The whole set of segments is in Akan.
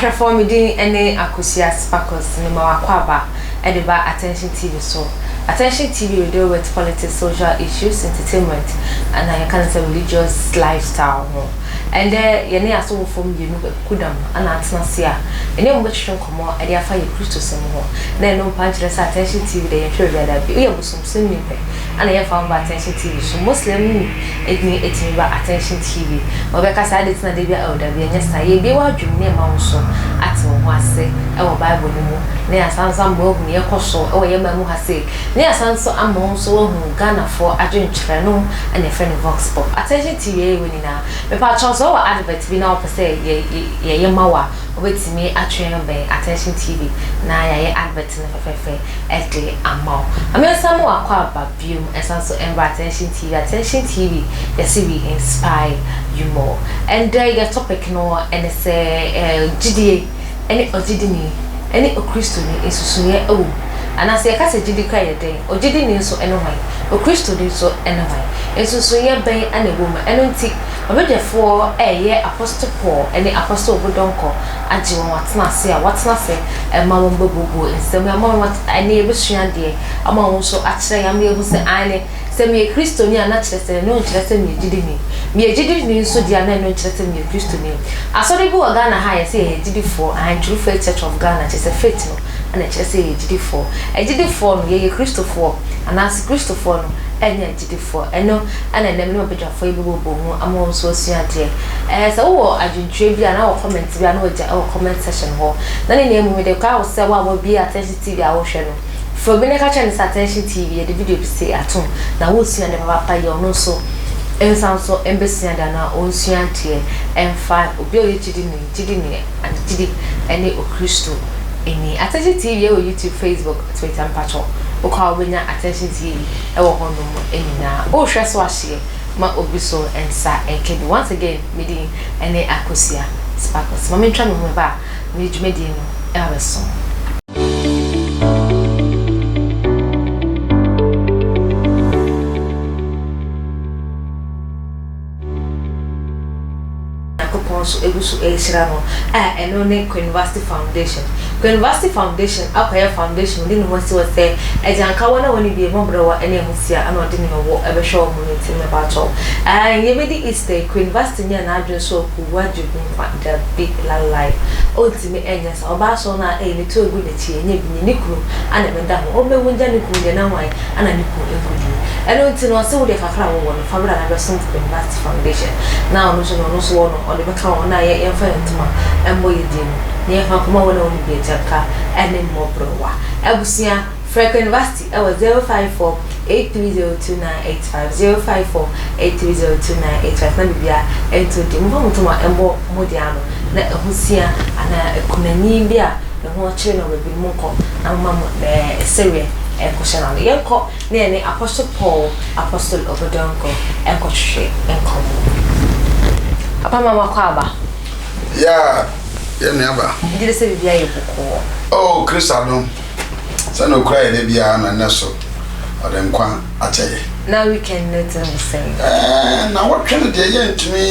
Ahwɛfoɔ me din ne Akosua Sparkles me ma w'akwaaba de ba Attention TV so. Attention TV we deal with politics, social issues, entertainment ɛna yɛka no sɛ religious lifestyle ho. Ɛndɛ yɛne asɔfofoɔ mmienu akukudam na atena ase a yɛne wɔn bɛtwetwe nkɔmmɔ de afa yɛ Kristosɛm ho. Na ɛno mpa nkyerɛ sɛ Attention TV deɛ yɛnhwɛ baabiara dabi. Woyɛ bosomsomni pɛ ɛna yɛmfa wo mba Attention TV so. Muslimni ni ɛtumi ba Attention TV. Wɔbɛka sɛ adɛn nti na da biara oh dabi ɛnyɛ saa. Yɛrebue w'adwene mu na yɛma wo nso ate wo ho ase wɔ Bible no mu na yɛasan nso ama woahu nea ɛkɔ so wɔ yɛn man mu ha sei na yɛasan nso ama wo nso woahu Ghanafoɔ adwenkyerɛ no na yɛfrɛ no Vox Pop. Attention TV yɛyɛ wei nyinaa. Mepakyɛw sɛ wowɔ advert bi na wopɛ sɛ yɛyɛ ma wo a wobɛtumi atwe abɛn Attention TV na yɛayɛ advert no fɛfɛɛfɛ de ama wo. Ma mensan ma w'akwaaba biom nsan so mbra Attention TV. Attention TV yɛse we inspire you more. Ɛndɛ yɛ topic no ɛne sɛ gyidie ɛne ɔgyidini ɛne okristoni nsusuiɛ ɛwɔ mu. Anaasɛ yɛka sɛ gyidi koraa yɛ dɛn? Ogyidini nso ɛne hwan? Okristoni nso ɛne hwan? Nsusuiɛ bɛn ɛna ɛwɔ mu? Ɛno nti ɔbadwafoɔ ɛyɛ Apostle Paul ɛne Apostle Obodonkor agye wɔn atena ase a wɔatena ase ma wɔn bɛbuebue nsɛm ama wɔn ɛne yɛbɛsua adeɛ ama wɔn nso akyerɛ yɛn ama yɛahu sɛ aane sɛ meyɛ Kristoni a na kyerɛ sɛ ɛno nkyerɛ sɛ meyɛ gyidini, meyɛ gyidini nso deɛ a na ɛno nkyerɛ sɛ meyɛ Kristoni. Asɔre bi wɔ Ghana ha a yɛsɛ yɛyɛ gyidifoɔ, aane True Faith Church of Ghana, kyerɛ sɛ faith no na ɛkyerɛ sɛ yɛyɛ gyidifoɔ. Agyidifoɔ no yɛyɛ Kristofoɔ anaase Kristofoɔ no ɛnyɛ agyidifoɔ. Ɛno na ɛnnɛ me ne m'abadwafoɔ yi bɛbɔbɔ mu ama wɔn nso asua adeɛ. Ɛɛ sɛ wowɔ adwentwerɛ bi anaa wɔ comment bi a na wagya wɔ comment section hɔ. Na ne nyinaa mu mede kae wo sɛ wo a wabue Attention TV a wohwɛ no, frɛ obi na ka kyerɛ no sɛ Attention TV yɛde video bi sei atom na woresua adeɛ papaapa yi ɔno nso nsan nso mbɛsua adeɛ anaa ɔnsua adeɛ ɛmfa obi a ɔyɛ gyidini gyidini gyidi ɛne Okristo ni. Attention TV ɛwɔ YouTube, Facebook, Twitter mpakyɛw wokɔ a wobɛnya Attention TV ɛwɔ hɔ nom nyinaa. Wohwɛ so ahyeɛ ma obi so nsa nka bi. Once again me din ɛne Akosua Sparkles. Ma mentwa me ho meba a mede dwumadie no ɛba bɛso mo. Nyankopɔn nso gu so rehyira no a ɛno ne Queen Vasti Foundation. Queen Vasti Foundation akɔyɛ foundation ɔde ne ho asi hɔ sɛ agyanka wɔn a wɔnni bi, mmɔborɔwa ne ahosia na ɔde nea ɔwɔ bɛhwɛ wɔn no nti mepakyɛw ae yɛbɛdi Easter yi Queen Vasti nyɛɛ n'adwene sɛ ɔkɔwu agye obi nkwa dabi lalai ɔntumi nyɛ saa ɔbaa sɔɔ no a ei ne to agu n'akyi ɛnyɛ bi nye ne kunu ana ɛbɛda ho ɔbɛwu ngya ne kunu deɛ na hwan ana ne kunu nkɔdie ɛno nti no ɔse wodeɛ kakra a wowɔ no fa bra na bɛsom Queen Vasti Foundation na ɔno nso no ɔno nso wɔ no ɔde bɛka wɔn a yɛ yɛmfa yɛn ntoma mmɔ yɛn din mu na yɛmfa nkɔma wɔn a wɔnni bi agyanka ne mmɔborɔwa. Abusua, frɛ Queen Vasti wɔ 054 830 2985, 054 830 2985 na biribiara ntɔ din. Momfa mo ntoma mmɔ mo deɛ ano na ahusia anaa akunani bi a ne ho kyere no wɔ baabi no monkɔ na momma mo ɛɛ sereɛ nkɔhyɛ n'ano. Yɛnkɔ. na yɛne Apostle Paul, Apostle Obodonko nkɔtwetwe nkɔmmɔ. Papa ma makɔ aba. Yeah, yɛ nua ba. Megye di sɛ biribi ayɛ bɔkɔɔ. Oh, Kristo adom. Sɛnea okura yɛ da biara no, ɛnnɛ so ɔde nkwa akyɛ yɛ. Na weekend no te ho sɛn? Ɛɛ, nnawɔtwe no deɛ yɛntumi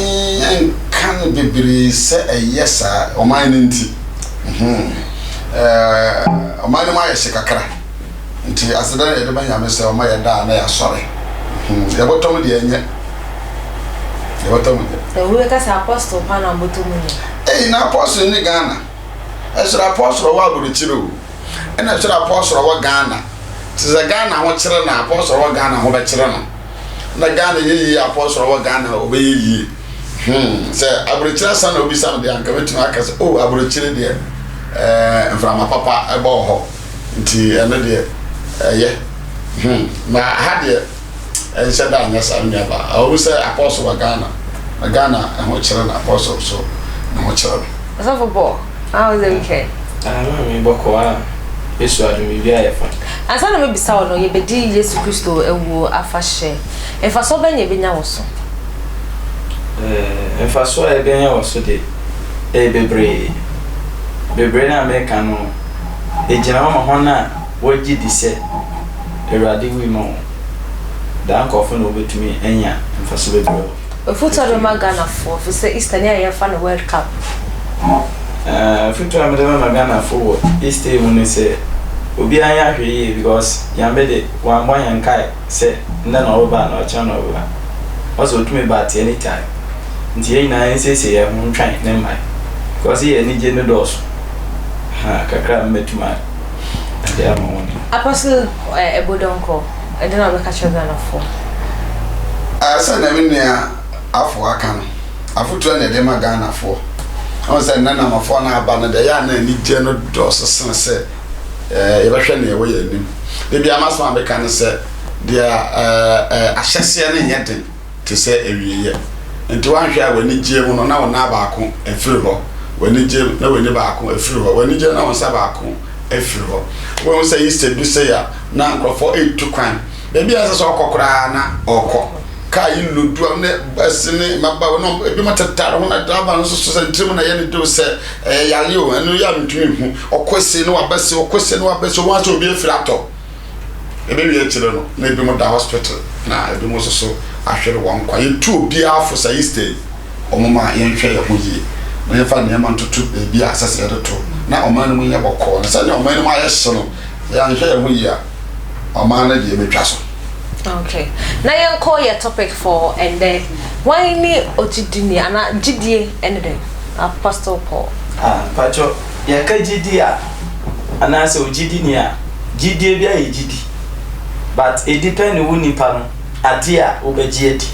nka no bebree sɛ ɛyɛ saa, ɔman no nti. Ɛɛ, ɔman no mu ayɛ hye kakra. Nti aseda na yɛde ma Nyame sɛ ɔma yɛda a na yɛasɔre. Hmm, yɛbɔtɔ mu deɛ ɛnyɛ. Yɛbɔtɔ mu nyɛ. Sɛ obi bɛka sɛ apostle pa na bɔtɔ mu nyɛ. Ei, na apostle ne Ghana. Ɛsoro apostle ɔwɔ aborokyire o. Ɛna ɛsoro apostle ɔwɔ Ghana. Te sɛ Ghana ho kyerɛ no a, apostle ɔwɔ Ghana ho bɛkyerɛ no. Na Ghana yɛ yie a, apostle ɔwɔ Ghana ɔbɛyɛ yie. Hmm, sɛ aborokyire asa na obisa me deɛ anka mɛtumi aka sɛ, oh, aborokyire deɛ, ɛɛ, mframa papa ɛbɔ wɔ hɔ. Nti ɛno deɛ ɛyɛ hmm na ha deɛ ɛnhyɛ da nyɛ saa me nua baa. Ɔwɔ sɛ apostle wɔ Ghana na Ghana ɛho kyerɛ na apostle so ne ho kyerɛ no. Ɔsɔfo Paul, how was the weekend? Ah, maame bɔkɔ a Yesu adom biribi ayɛ fine. Ansa na mebisa wo no, yɛbɛdi Yesu Kristo awuo afahyɛ. Mfasoɔ bɛn na yɛbɛnya wɔ so? Eh, mfasoɔ a yɛbɛnya wɔ so de, ɛyɛ bebree. Bebree no a meka no, Egyina hɔ ma hɔn a wɔgye di sɛ Ewuradze wui ma hɔn. Dɛm nkorɔfo na wobetumi enya mfaso beberee wɔ. Afotu a wode bɛma Ghanafoɔ firi sɛ Easter ne a yɛfa no World Cup. Afotu a mede bɛma Ghanafo wɔ Easter yi mu ne sɛ, obiara nyɛ ahwɛyie because Nyame de, wammɔ hɛn nkae sɛ ndɛ na ɔbɛba anaa ɔkyena na ɔbɛba. Ɔse otumi ba at any time. Ntsi hɛn nyinaa yɛnsiesie hɛn ho ntwɛn ne mbae because eyɛ enyigye no dɔɔ so. Ahaa, kakra a mebɛtum de ama hɔn ni. Apostle Ebodonko, ɛdɛn na wobɛka kyerɛ Ghanafoɔ? Sɛnea me nua Afo aka no, afotu a na yɛde ma Ghanafoɔ, ɔhu sɛ nnɛ namafoɔ no aba no deɛ ɛyɛ a na anigyeɛ no dɔɔso sene sɛ yɛbɛhwɛ nea ɛwɔ yɛn anim. Da biara m'asɛm a meka ne sɛ deɛ ahyɛseɛ no nyɛ den te sɛ awieeɛ. Nti woanhwɛ a w'anigyeɛ mu no na wo nan baako afiri hɔ, w'anigyeɛ mu na w'ani baako afiri hɔ, w'anigyeɛ mu na wo nsa baako afiri hɔ. Wobɛhu sɛ Easter du sei a na nkurɔfoɔ retu kwan. Baabi a ɛsɛ sɛ ɔkɔ koraa na ɔrekɔ. Kaa yi lodu a ne bɛse ne mmabaawa no ebinom tetare ho na driver no nso so sɛ ne tirim na ɛyɛ ne dew sɛ ɛyɛ yare o ɛno yɛ a mentumi nhu. Ɔkɔ sei na waba sei, ɔkɔ sei na waba sei, wɔn asɛ obi afiri atɔ. Ɛbɛwie akyire no na ebinom da hospital na ebinom nso so ahwere wɔn nkwa. Yɛtu obiara fo sɛ Easter yi wɔn ma yɛnhwɛ yɛn ho yie na yɛmfa nneɛma ntoto baabi a ɛsɛ sɛ yɛde to na ɔman no mu nyɛ bɔkɔɔ. Na sɛnea ɔman no mu ayɛ hye no, yɛanhwɛ yɛn ho yie a, ɔman no deɛ ɛbɛtwa so. Okay. Na yɛnkɔ yɛ topic for ɛndɛ. Hwan ne ogyidini anaa gyidie ɛne dɛn? Apostle Paul. Ah, mpakyɛ yɛka gyidi a anaasɛ ogyidini a, gyidie bi ayɛ gyidi but ɛdepend wo nipa no adeɛ a wobɛgye adi.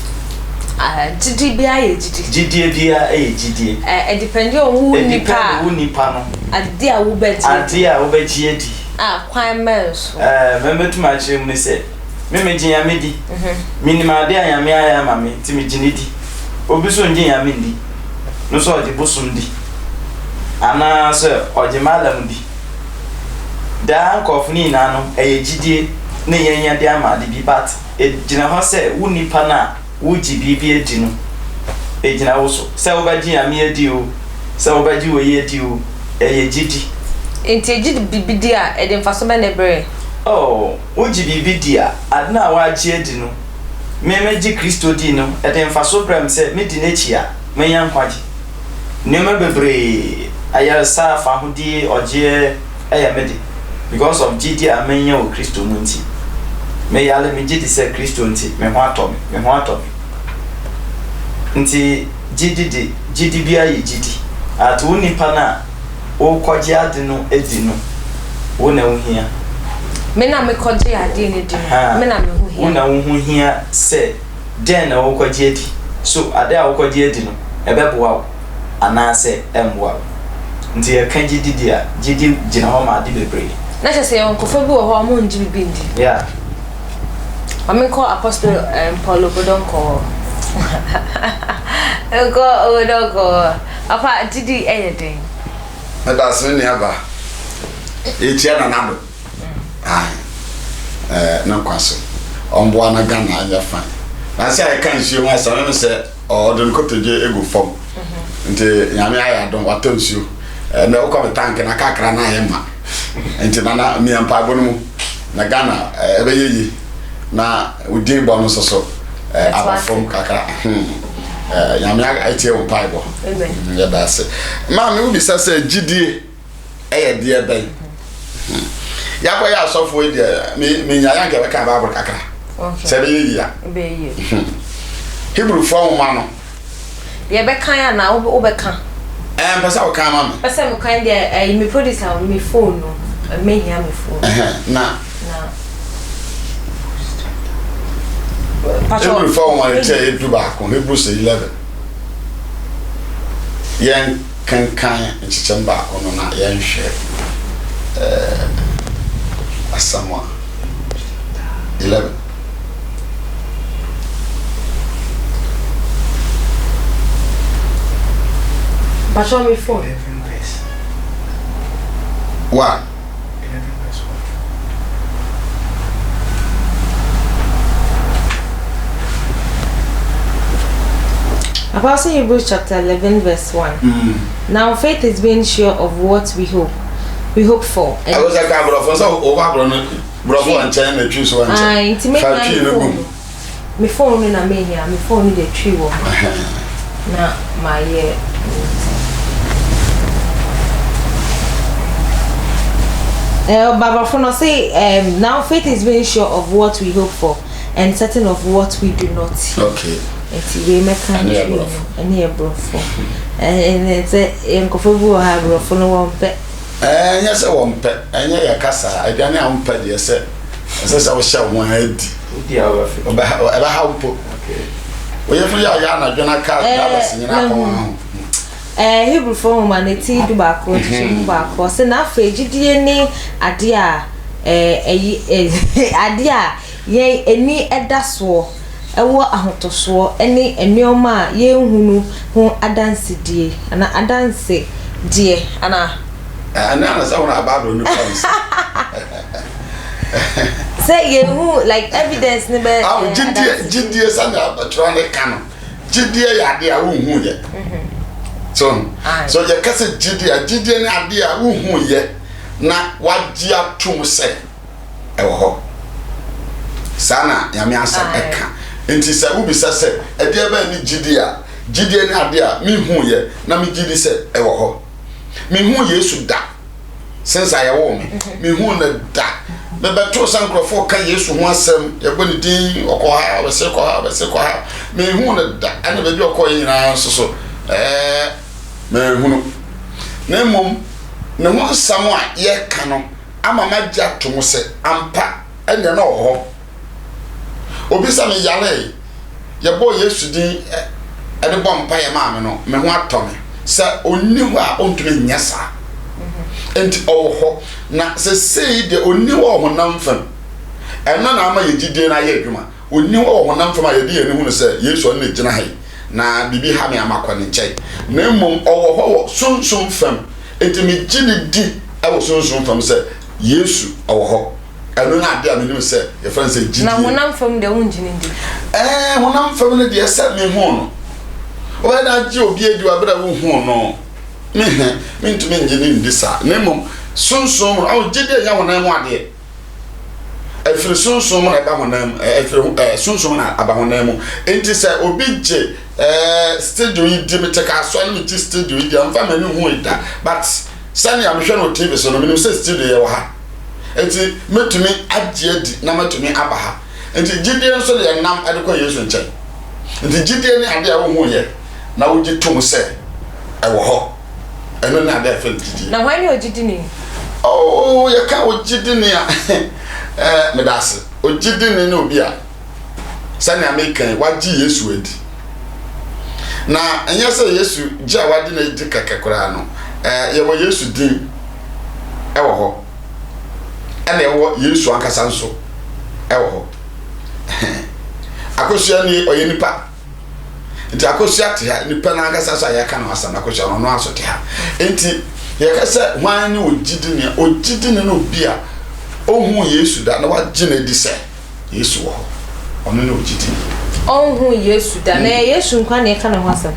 Ah, gyidi biara yɛ gyidi. Gyidie biara yɛ gyidie. Eh, ɛdepend on wo nipa a. Ɛdepend wo nipa no. Adeɛ a wobɛgye adi. Adeɛ a wobɛgye adi. A kwan bɛn so? Ɛɛ, mɛ mɛtum akyerɛ mu ne sɛ, me megye Nyame di. Menim adeɛ a Nyame ayɛ ama me nti megye no di. Obi nso nngye Nyame nndi, no nso ɔgye bosom di. Anaa sɛ ɔgye Mallam di. Daa nkorɔfo no nyinaa no, ɛyɛ gyidie ne yɛnya de ama ade bi but ɛgyina hɔ sɛ wo nipa no a wogye biribi adi no, egyina wo so. Sɛ wobɛgye Nyame adi o, sɛ wobɛgye wei adi o, ɛyɛ gyidi. Enti egye biribi di a, ɛde mfaso bɛn na ɛbrɛ yɛn? Oh, wogye biribi di a, ade no a woagye adi no, me megye Kristo di no, ɛde mfaso brɛ me sɛ medi n'akyi a, menya nkwagye. Nneɛma bebree, ayaresa, fahodie, ɔgyeɛ, ɛyɛ me de because of gyidi a manya wɔ Kristo mu nti. Me yare me gye di sɛ Kristo nti me ho atɔ me, me ho atɔ me. Nti gyidi de, gyidi biara yɛ gyidi. At wo nipa no a wokɔgye ade no adi no, wo na wo hia. Me na mekɔgye adeɛ no di no, me na me ho hia. Wo na wo ho hia sɛ dɛn na wokɔgye adi? So ade a wokɔgye adi no, ɛbɛboa wo? anaasɛ ɛmmoa wo. Nti yɛka gyidi di a, gyidi gyina hɔ ma ade bebree. Na kyerɛ sɛ yɛwɔ nkurɔfoɔ bi wɔ hɔ a wɔn ngye biribi ndi. Yeah. Ma me nkɔ Apostle um, Paul Obodonko hɔ. Nkɔ Obodonko hɔ. Papa, gyidi ɛyɛ den. Meda ase me nua ba. Yɛkyia Nana Addo. Ae. Eh, ne nkwa so. Ɔmboa na Ghana nyɛ fine. Na sɛ yɛka nsuo ho asɛm, ɛne sɛ ɔde no kotodwe egu fam nti nyame ayɛ adom watɔ nsuo ɛnɛ wokɔ me tank na kakra na ayɛ ma nti nana mia mpaebɔ no mu na Ghana ɛbɛyɛ yi na wodin bɔ no nso so aba fam kakra hmm. Nyame atie wo mpaebɔ yɛda ase maame wobisa sɛ gyidie ɛyɛ deɛ bɛn hmm. yɛakɔyɛ asɔfoɔ yi deɛ menya yɛ anka yɛbɛka bible kakra sɛ ɛbɛyɛ yie a hmm. Hebrewfoɔ nwoma no yɛbɛkan anaa wobɛka ɛɛ mpɛ sɛ wokan ma me pɛ sɛ mekan deɛ ɛyi me producer me phone no mehia me phone na Hebrewfoɔ nwoma no kyɛ yɛ du baako Hebrews 11 yɛn kenkan nkyekyɛm baako no na yɛnhwɛ eh, asɛm a 11. Patrol me phone. 1. Apostle Hebrews chapter 11 verse 1. Mm. Now faith is being sure of what we hope. We hope for. And I was like, aborɔfo sɛ ɔwɔ aborɔ no borɔfo wɔ nkyɛn na twi so wɔ nkyɛn. Fa twi no gum. Me phone no na mehia, me phone no deɛ twi wɔ ho. Na mayɛ. Eh, Babrafo no say, now faith is being sure of what we hope for and certain of what we do not see. Nti wei mɛka Ɛno yɛ ntwi no, borɔfo. ɛne yɛ borɔfo. Ɛne sɛ nkurɔfoɔ bi wɔ ha, borɔfo no wɔmpɛ. Ɛnyɛ sɛ wɔmpɛ, ɛnyɛ yɛ kasa. Aduane a wompɛ deɛ, sɛ ɛsɛ sɛ wohyɛ wo ho adi. Wodi a wobɛfe. Ɛbɛha wo mpo. Woyɛ fo yɛ a ɔyɛ anadwo no aka drivers nyinaa kɔn ho. Hebrewfoɔ nwoma ne ti 11 nkyekyɛmu 1, ɔsɛ na afei gyidie ne adeɛ a ɛyi adeɛ a yɛn ani ɛda soɔ, ɛwɔ ahotɔsoɔ, ɛne nneɛma a yɛnhunu ho adansedie ana adansedeɛ ana. Ɛne ana sɛ wona Bible no kɔ nsa. Sɛ yɛnhu like evidence ne bɛ. Awo gyidie, gyidie sɛnea twerɛ ne ka no, gyidie yɛ adeɛ a wonhu yɛ so yɛka sɛ gyidie a, gyidie ne adeɛ a wonhu yɛ na wagye atom sɛ ɛwɔ hɔ. Saa na Nyame asɛm ɛka. Nti sɛ wobisa sɛ ɛdeɛ bɛn ne gyidie a, gyidie ne adeɛ a mehu yɛ na megye di sɛ ɛwɔ hɔ. Mehu Yesu da since a yɛwoo me, mehu no da. Mebɛtoo sɛ nkurɔfoɔ ka Yesu ho asɛm, yɛbɔ ne din, ɔkɔ ha, ɔbɛse kɔ ha, ɔbɛse kɔ ha. Mehu no da. Ɛna baabi a ɔkɔɔ yɛ nyinaa nso so manhunu, na mmom ne ho nsɛm a yɛka no ama magye ato mu sɛ ampa ɛneɛ na ɔwɔ hɔ. Obi sɛ meyaree, yɛbɔɔ Yesu din ɛde bɔ mpaeɛ maa me no, me ho atɔ me. Sɛ ɔnni hɔ a, ɔntumi nyɛ saa. Nti ɔwɔ hɔ. Na sesei deɛ, ɔnni hɔ wɔ honam fam. Ɛno na ama yɛ gyidie no ayɛ adwuma. Ɔnni hɔ wɔ honam fam a yɛde yɛn ani hu no sɛ Yesu ɔno na gyina ha yi na biribi ha me ama kɔ ne nkyɛn, na mmom ɔwɔ hɔ wɔ sunsum fam. Nti megye ne di wɔ sunsum fam sɛ Yesu ɔwɔ hɔ. Ɛno ne adeɛ a menim sɛ yɛfrɛ no sɛ gyidie. Na honam fam deɛ, wongye ne di? Honam fam no deɛ, sɛ mehu no, wobɛyɛ dɛ agye obi adi wɔ abere a wohu no? Mehɛ mentumi ngye ne ndi saa, na mmom sunsum mu no, ɔho gyidie nyɛ honam mu adeɛ. Ɛfiri sunsum mu na ɛba honam mu, ɛfiri sunsum mu na aba honam mu. Nti sɛ obi gye studio yi di, mete kasoa no, megye studio yi di a, mfa m'ani hu yi da, but sɛnea mehwɛ no wɔ TV so no, menim sɛ studio yɛ wɔ ha, nti mɛtumi agye adi na mɛtumi aba ha. Nti gyidie nso deɛ nam de kɔ Yesu nkyɛn. Nti gyidie ne adeɛ a wohu yɛ na wogye tom sɛ ɛwɔ hɔ. Ɛno ne adeɛ a yɛfrɛ no gyidie. Na hwan ne ogyidini? Oh, yɛka ogyidini a, meda ase. Ogyidini ne obi a sɛnea meka yi, wagye Yesu adi. Na ɛnyɛ sɛ Yesu gye a wagye no adi kɛkɛ koraa no, yɛwɔ Yesu din ɛwɔ hɔ, ɛna ɛwɔ Yesu ankasa nso ɛwɔ hɔ. Akosua nie, ɔyɛ nipa. Nti Akosua te ha, nipa no ankasa so a yɛka no asɛm, Akosua no, ɔno aso te ha. Nti yɛka sɛ hwan ne ogyidini a, ogyidini ne obi a ɔhu Yesu da na wagye no adi sɛ Yesu wɔ hɔ. Ɔno ne ogyidini. Ɔnhu Yesu da. Na ɛyɛ Yesu nkwa na yɛka ne ho asɛm.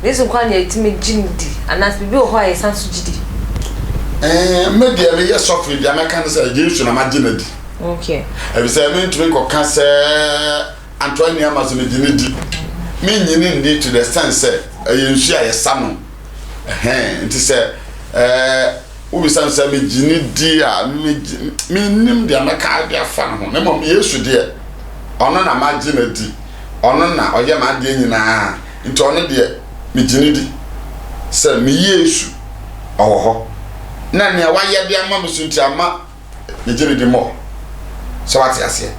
Yesu nkwa na yɛtumi gye no di anaasɛ biribi wɔ hɔ a yɛsan so gye di? Me deɛ, meyɛ sɔfo yi deɛ, mɛka ne sɛ Yesu na magye no adi. Ɛfiri sɛ mentumi nkɔka sɛ Antoine Nneɛma so megye no di. Mennye no nni to the extent sɛ ɛyɛ nsuo a yɛsa no. Ɛhɛn, nti sɛ wobisa me sɛ megye no di a, mennim deɛ mɛka de afa no ho. Na mmom Yesu deɛ, ɔno na magye no adi. Ɔno na ɔyɛ m'adeɛ nyinaa. Nti ɔno deɛ, megye no di sɛ me Yesu ɔwɔ hɔ. Na nea wayɛ de ama me so nti ama megye no di mmɔ. Sɛ wate aseɛ?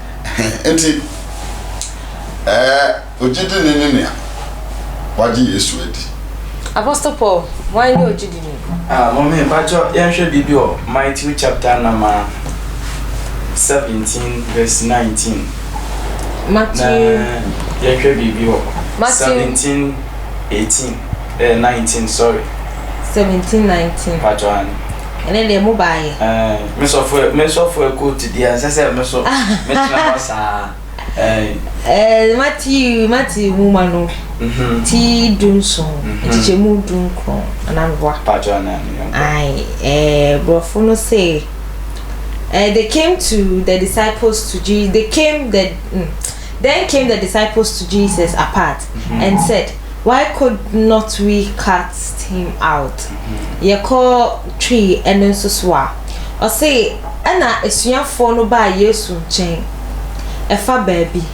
Nti ogyidini ne nea wagye Yesu adi. Apostle Paul, hwan ne ogyidini? Ah, mɔmi mpatsɔ, yɛnhwɛ biribi wɔ Matthew chapter number 17 verse 19. Matthew. Na yɛnhwɛ biribi wɔ Matthew 17 18 19, sorry. 17 19. Mpatsɔ ani. Ɛne deɛ mo baayɛ. Ɛɛ me sɔfo ɛkootu deɛ, nsɛ sɛ me so metena hɔ saa ɛɛ. Matthew nwoma no ti 17 nkyekyɛmu 19 anaa meboa? Mpatsɔ ani ani yɛnkɔ. Aye, borɔfo no say, they came to the disciples to Jesus. They came the mm, then came the disciples to Jesus apart and said, Why could not we cast him out? Yɛkɔ Twi ɛno nso so a, ɔse ɛna asuafoɔ no baa Yesu nkyɛn ɛfa baabi,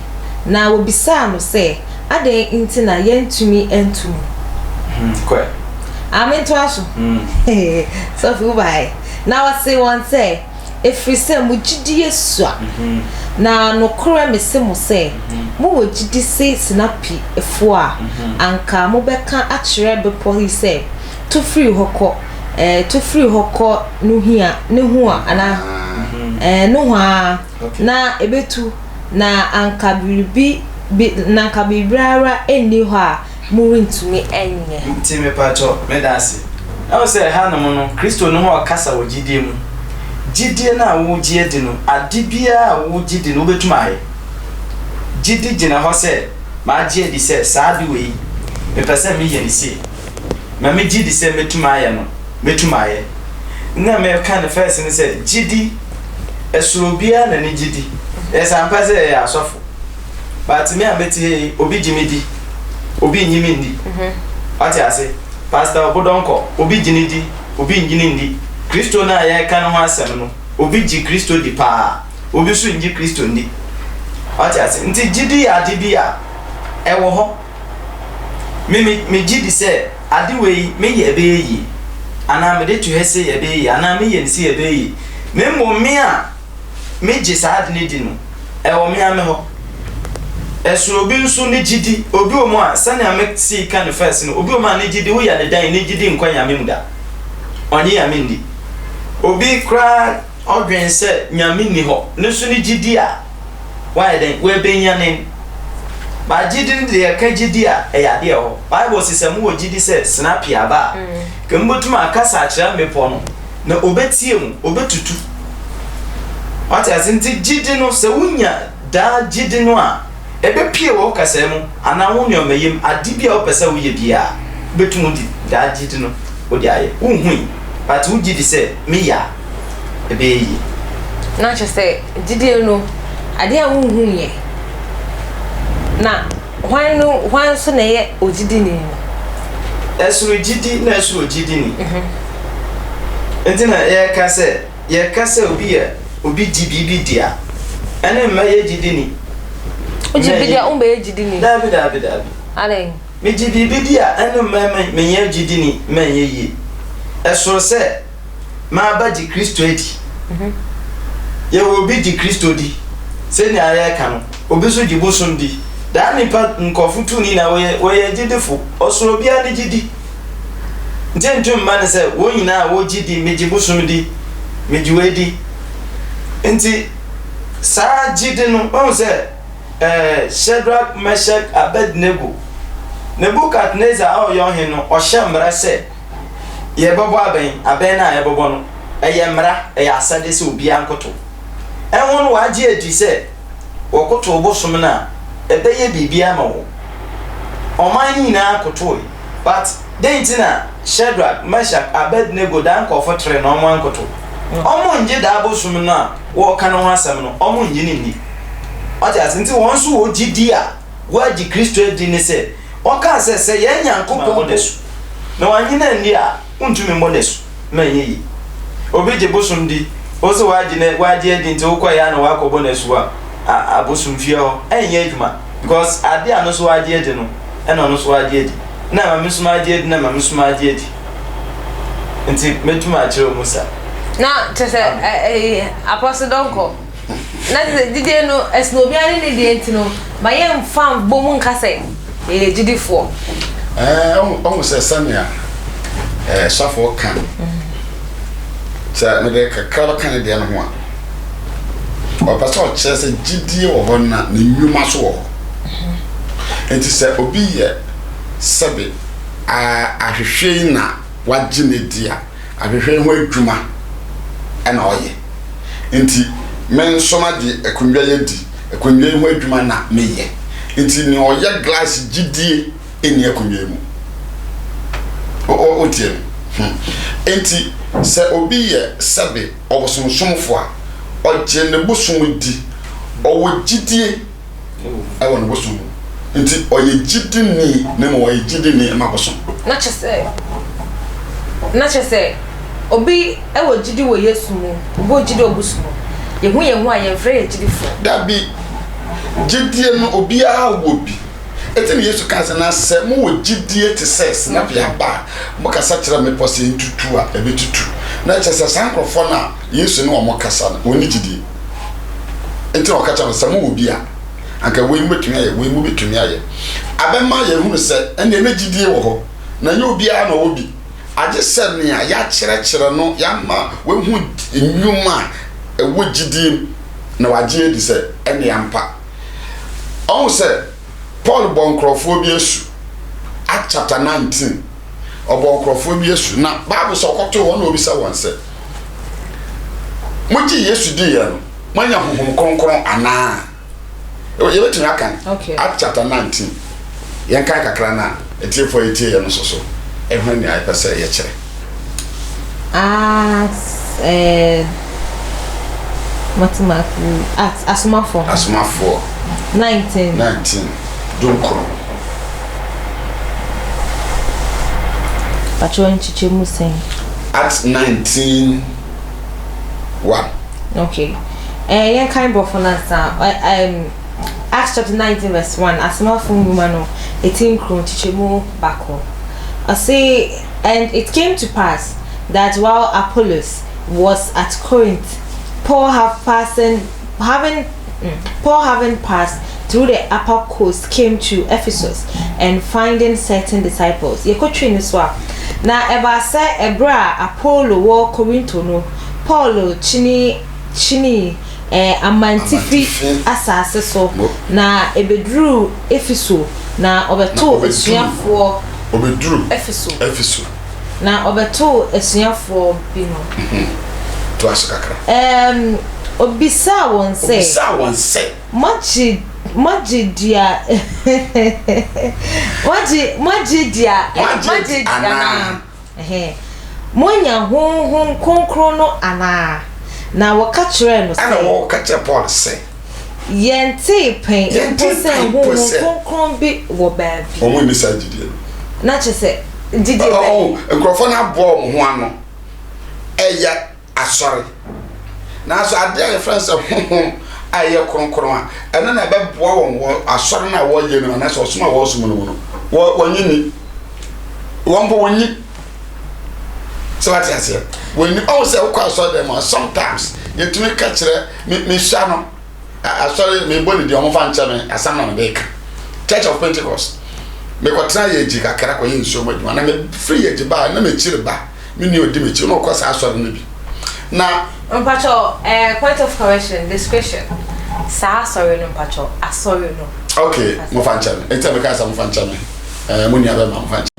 na wɔbisaa no sɛ, Adɛn nti na yɛantumi antu no? Kɔ ɛ. Ah, mentoa so? Sɔfo wobaeɛ. Na ɔsee wɔn sɛ, Ɛfiri sɛ mo gyidie sua. Na nokorɛ mese mo sɛ, mowɔ gyidi se sinapi foɔ a, anka mobɛka akyerɛ bepɔ yi sɛ, Tu firi hɔ kɔ, ɛɛ, tu firi hɔ kɔ nohia, nehoa, anaa, ɛɛ, nohoa, na ɛbɛtu, na anka biribi, bi, na anka biribiara nni hɔ a morentumi nyɛ. Nti mepakyɛw, meda ase. Ɛwɔ sɛ ɛhanom no, Kristo no ho ɔkasa wɔ gyidie mu. Gyidie no a wogye adi no, ade biara a wogye di no, wobɛtum ayɛ. Gyidi gyina hɔ sɛ, magye adi sɛ saa ade wei, mepɛ sɛ meyɛ no sei. Ma megye di sɛ mɛtum ayɛ no, mɛtum ayɛ. Nna meka no first ne sɛ, gyidi, ɛsoro obiara na ne gyidi. Ɛyɛ sɛ ampa sɛ yɛyɛ asɔfo. But me a mete ha yi, obi gye me di, obi nnye me nni. Wate ase? Pastor Obodɔnkɔ, obi gye no di, obi nnye no nni. Kristo no a yɛreka ne ho asɛm no, obi gye Kristo di paa, obi nso nnye Kristo nni. Wate ase? Nti gyidi yɛ ade bi a ɛwɔ hɔ. Me, me, megye di sɛ ade wei meyɛ ɛbɛyɛ yie, anaa mede to ha sei ɛbɛyɛ yie, anaa meyɛ no sei ɛbɛyɛ yie. Na mmom me a megye saa ade no di no, ɛwɔ me ara me hɔ. Ɛsono obi nso ne gyidi. Obi wɔ mu a, sɛnea me sii ka no first no, obi wɔ mu a ne gyidi, woyɛ no dɛn, ne gyidi nkɔ Nyame mu da. Ɔnye Nyame nni. Obi koraa ɔdwen sɛ Nyame nni hɔ, no nso ne gyidi a wayɛ dɛn, wabenya nen. But gyidi no deɛ, yɛka gyidi a, ɛyɛ adeɛ ɛwɔ hɔ. Bible se sɛ mowɔ gyidi sɛ sinapi aba a, nka mobɛtumi akasa akyerɛ mmepɔ no. Na obetie mu, obetutu. Wate ase? Nti gyidi no, sɛ wunya daa gyidi no a, ebepue wɔ wo kasaa mu anaa wo nneɛmayɛ mu. Ade bi a wopɛ sɛ woyɛ biara, wobetumi de daa gyidi no wode ayɛ. Wunhui, but wugye di sɛ meyɛ a, ɛbɛyɛ yie. Na kyerɛ sɛ, gyidie no, adeɛ a wonhuiɛ, na. Hwan no hwan nso na ɛyɛ ogyidini no? Ɛsoro gyidi na ɛsoro ogyidini. Nti na yɛka sɛ yɛka sɛ obi yɛ obi gye biribi di a, ɛne mmɛyɛ gyidini. Wogye biribi di a wombɛyɛ gyidini? Daabi daabi daabi. Adɛn? Megye biribi di a ɛne mmɛ menyɛ gyidini mɛnyɛ yie. Ɛsoro sɛ. M'aba gye Kristo adi. Yɛwɔ obi gye Kristo di, sɛnea yɛreka no, obi nso gye bosom di. Daa nnipa nkurɔfo tu nyinaa wɔyɛ wɔyɛ agyidifo. Ɔsoro obiara ne gyidi. Nti ɛntu mma no sɛ wɔn nyinaa a wɔgye di, megye bosom di, megye wei di. Nti saa gyidi no, wahu sɛ ɛɛ Shadrach, Meshach, Abednego, Nebukadnesar a ɔyɛ ɔhene no, ɔhyɛ mmara sɛ Yɛbɛbɔ abɛn, abɛn no a yɛbɛbɔ no, ɛyɛ mmara, ɛyɛ asɛde sɛ obiara nkotow. Ɛho no wɔagye adi sɛ wɔkotow bosom no a, ɛbɛyɛ biribi ama wɔn. Ɔman no nyinaa kotoe. But dɛn nti na Shadrach, Meshach, Abednego daa nkurɔfo tere na wɔankotow? Wɔnnye daa bosom no a wɔreka ne ho asɛm no, wɔnnye no nni. Wate ase? Nti wɔn nso wɔ gyidi a wɔagye Kristo adi ne sɛ, Ɔkaa sɛ, Sɛ yɛn Nyankopɔn bɔ no asu, na wannye no anni a, wontumi mmɔ no asu ma ɛnyɛ yie. Obi gye bosom di, wo se woagye no woagye adi nti wokɔeɛ a na woakɔbɔ no asu wɔ abosomfie hɔ, ɛnyɛ adwuma because adeɛ a ɔno nso wagye adi no ɛna ɔno nso wagye adi, na ma me nso magye adi na ma me nso magye adi. Nti mɛtumi akyerɛ wo mu sa. Na kyerɛ sɛ ɛyi Apostle Donkor. Na kyerɛ sɛ gyidie no, ɛsono obiara ne ne deɛ nti no, ma yɛmfa mbɔ mu nka sɛ yɛyɛ gyidifoɔ. Ɛɛ, ɔhu sɛ sɛnea ɛɛ sɔfoɔ ka no, sɛ mede kakra bɛka ne deɛ no ho a, ɔpɛ sɛ ɔkyerɛ sɛ gyidie wɔ hɔ na ne nnwuma so wɔ hɔ. Nti sɛ obi yɛ sɛbe ahwehwɛ yi na wagye ne di a, ahwehwɛ ho adwuma na ɔyɛ. Nti me nso magye akonnwa yi adi, akonnwa yi ho adwuma na meyɛ. Nti nea ɔyɛ glass gyidie nni akonnwa yi mu. Wotie me? Hmm. Nti sɛ obi yɛ sɛbe ɔbosomsomfo a, ɔgye ne bosom di, ɔwɔ gyidie ɛwɔ ne bosom mu. Nti ɔyɛ gyidini na mmom ɔyɛ gyidini ma bosom. Na kyerɛ sɛ, na kyerɛ sɛ obi wɔ gyidi wɔ Yesu mu, obi wɔ gyidi wɔ bosom mu. Yɛhu yɛn ho a yɛmfrɛ yɛn gyidifoɔ. Dabi, gyidie no obiara wɔ bi. Enti na Yesu kaa sɛ, Na sɛ mowɔ gyidie te sɛ sinapi aba a, mokasa kyerɛ mmepɔ sɛ ɛntutu a, ɛbɛtutu. Na kyerɛ sɛ saa nkurɔfoɔ no a Yesu ne wɔn kasa no, wɔnni gyidie. Enti na ɔka kyerɛ wɔn sɛ, sɛ mowɔ bi a, anka wei mobɛtumi ayɛ, wei mobɛtumi ayɛ. Abɛma yɛahunu sɛ ɛnneɛ na gyidie wɔ hɔ, na ɛnyɛ obiara na ɔwɔ bi, agye sɛ nea yɛakyerɛkyerɛ no, yɛama wahu nnwuma a ɛwɔ gyidie mu, na wagye adi sɛ ɛnneɛ ampa. Ɔhu sɛ Paul bɔ nkurɔfoɔ bi asu, Act chapter 19, ɔbɔ nkurɔfoɔ bi asu, na Bible sɛ ɔkɔtoo wɔn na ɔbisa wɔn sɛ, Mogye Yesu diiɛ no, moanya Honhom Kronkron anaa? Yɛbɛtumi akan Act chapter 19, yɛnkan kakra na atiefoɔ a yɛtie yɛn no nso so ɛhwɛ nea yɛpɛ sɛ yɛkyerɛ. Acts, eh, Matthew, Acts, Asomafoɔ. Asomafoɔ. 19. 19, dunkron. Patrɔ nkyekyɛ mu sɛn? Acts 19, 1. Okay. Eh, yɛn kan borɔfo no ansa. Eh, um, Acts chapter 19 verse 1, Asomafo nwoma no, eti nkron, nkyekyɛ mu baako. Ɔse, And it came to pass that while Apollos was at Corinth, Paul have passing, having Paul having passed through the upper coast came to Ephesus and finding certain disciples. Yɛkɔtwee no so a, na ɛbaa sɛ ɛberɛ a Apollo wɔ Korinto no, Paulo kyini kyinii eh, amantifi asase so, na ɛbɛduruu Efeso, na ɔbɛtoo asuafoɔ Ɔbɛduruu Efeso. Efeso. Na ɔbɛtoo asuafoɔ bi no. Toa so kakra. Ɛɛm, ɔbisaa wɔn sɛ. Ɔbisaa wɔn sɛ. Moagye, moagye dua, moagye, moagye dua, Moagye anaa? Ɛhɛɛ. Moanya Honhom Kronkron no anaa? Na wɔka kyerɛɛ no sɛ. Ɛnna wɔka kyerɛɛ Paul sɛ. Yɛntee pɛn mpo Yɛntee sɛ pɛn mpo Honhom sɛ. Kronkron bi wɔ baabi. Wɔn nni saa gyidie no. Na kyerɛ sɛ, gyidie bɛn? Ɔho, nkurɔfoɔ no aboa wɔn ho ano ɛyɛ asɔre. Nanso adeɛ a yɛfrɛ no sɛ honhom a ɛyɛ kronkron a, ɛno na ɛbɛboa wɔn wɔ asɔre no a wɔyɛ no mu anaasɛ ɔsom a wɔresom no mu no, wɔ, wɔnye nni. Wɔn mpo wɔnyi. Sɛ wate aseɛ? Wɔnni. Ɔho sɛ wokɔ asɔre dɛm a, sometimes yɛtumi ka kyerɛ, me, mesua no, asɔre mebɔ ne din ɔmo fa nkyɛ me asɛm na mede ka Church of Pentecost mekɔtena yɛgyi kakra kɔyɛ nsuo mu adwuma na mefiri yɛgyi baa na mekyiri ba me nua ɔdi m'akyi na ɔkɔ saa asɔre no bi na Mpakyɛw eh, point of correction, description, saa asɔre no mpakyɛw, asɔre no. Ok, mofa nkyɛ me, enti a meka sɛ mofa nkyɛ me, eh, mo nua bɛma mofa nkyɛ.